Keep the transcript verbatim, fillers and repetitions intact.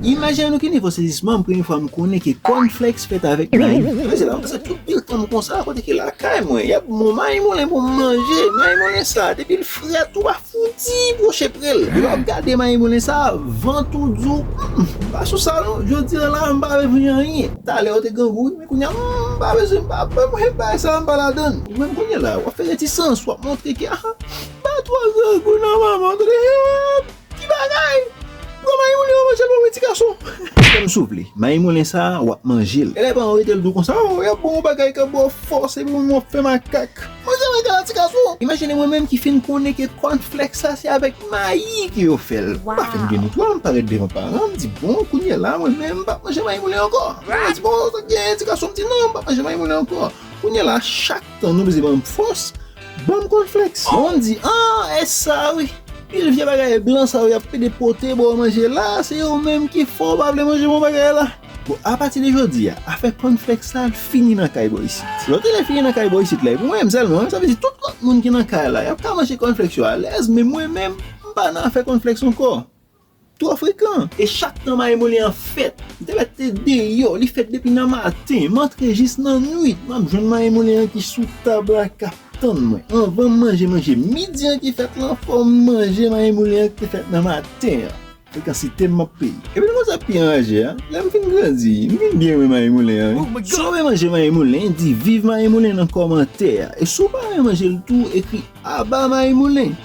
Imajine nou ki nivo sezisman m premye fwa m konnen ke kònflèks fèt avèk mayi. Mezanmi, la, m pase tout pil tan m konsa, kote ke lakay mwen, y ap bon mayi moulen pou m manje. Mayi moulen sa, depi l fre a, tou pa fouti pwoche pre l. Lè w ap gade mayi moulen sa, vant ou di w, "Mm, m pa sou sa non, jodi a la, m pa vle vin anyen." Talè ou te grangou, wi, men kounye a, "Mm, m pa bezwen, m pa, m pa, m pa, sa, m pa ladan l." Ou menm kounye a la, w ap fè retisans, w ap montre ke, ah, m pa twò grangou non, manman, tande, ki bagay? Pran mayi moulen an, manje l pou mwen, ti gason. Fè m souple, mayi moulen sa a, w ap manje l. E lè paran w rete l di w konsa, oh, y ap bon yon bagay k ap ba w fòs, epi w ap fè makak. Manje bagay la, ti gason. Imajine mwen menm ki fin konnen ke kònflèks sa, se avèk mayi ke yo fè l. M pa fin gen ni twa, m parèt devan paran m, m di, bon, kounye a la, mwen menm, m p ap manje mayi moulen ankò. Mwen di, bon, sa k genyen, ti gason, m di, non, m p ap manje mayi moulen ankò. Kounye a la, chak tan nou bezwen ban m fòs, ban m kònflèks. Bon, m di, ah, e sa wi. Pil vye bagay blan sa yo y ap pede pote ba w manje la, se yo menm ki fè w pa vle manje bon bagay la. Bon, apati de jodi a, afè kònflèks la, l fini nan kay bò isit. Lòt lè fini nan kay bò isit la, e pou mwen menm sèlman, sa vle di tout lòt moun ki nan kay la, y ap ka manje kònflèks yo alèz, men mwen menm, m pa nan afè kònflèks ankò. Twò frekan. E chak tan mayi moulen an fèt, m te mèt te deyò, li fèt depi nan maten, m antre jis nan nwit, m ap jwenn mayi moulen an ki sou tab la k ap tann mwen. Anvan m manje manje midi an ki fèt lan, fò m manje mayi moulen an ki te fèt nan maten an. Frekansite m ap peye. Epi nou konn sa k pi anraje a? Lè m fin grandi, m vin byen renmen mayi moulen an, wi. Si w renmen manje mayi moulen, di viv mayi moulen nan kòmantè a. E si w pa renmen manje l tou, ekri aba mayi moulen.